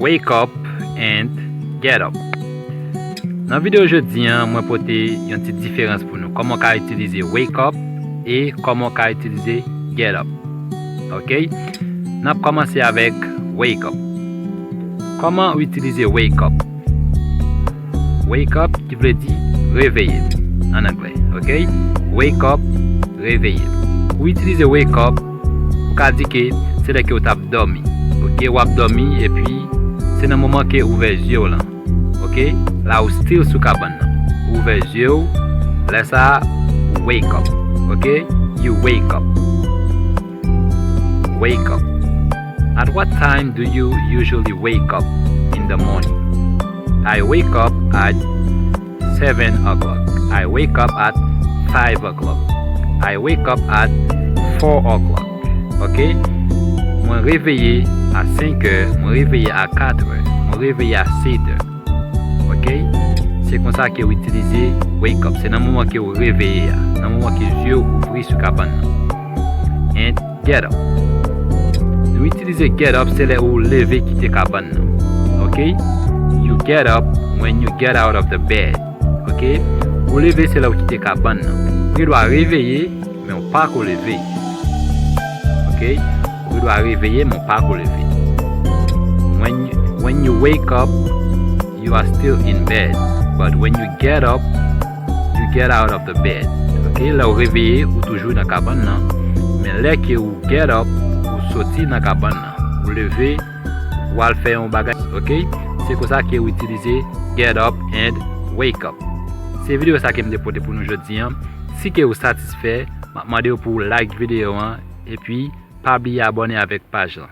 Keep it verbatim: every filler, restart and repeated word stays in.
Wake up and get up. Nan videyo jodi an, mwen pote yon ti diferans pou nou. Kòman w ka itilize wake up e kòman w ka itilize get up. Ok? N ap kòmanse avèk wake up. Kòman w itilize wake up? Wake up ki vle di reveye an anglè. Ok? Wake up, reveye. Ou itilize wake up, ou ka di ke se lè ke w t ap dòmi. Ok? W ap dòmi epi se nan moman ke ou ouvè zye w lan. Ok? La ou still sou kabann nan. Ou ouvè zye w, lè sa a, ou wake up. Ok? You wake up. Wake up. At what time do you usually wake up in the morning? I wake up at seven o'clock. I wake up at five o'clock. I wake up at four o'clock. Ok? Mwen reveye a senk è, mwen reveye a kat è, mwen reveye a sèt è. Ok? Se konsa ke w itilize wake up. Se nan moman ke w reveye a, nan moman ke zye w ouvri sou kabann nan. And get up. Nou itilize get up, se lè ou leve kite kabann nan. Ok? You get up when you get out of the bed. Ok? Ou leve, se lè ou kite kabann nan. Ou gen dwa reveye, men ou pa ko leve. Ok? Ou gen dwa reveye, men ou pa ko leve. When, when you wake up, you are still in bed. But when you get up, you get out of the bed. Ok? Lè ou reveye, ou toujou nan kabann nan. Men lè ke ou get up, ou soti nan kabann nan. Ou leve, ou al fè yon bagay. Ok? Se konsa ke ou itilize get up and wake up. Se videyo sa ke m te pote pou nou jodi an. Si ke ou satisfè, m ap mande w pou w like videyo an, epi pa bliye abòne avèk paj lan.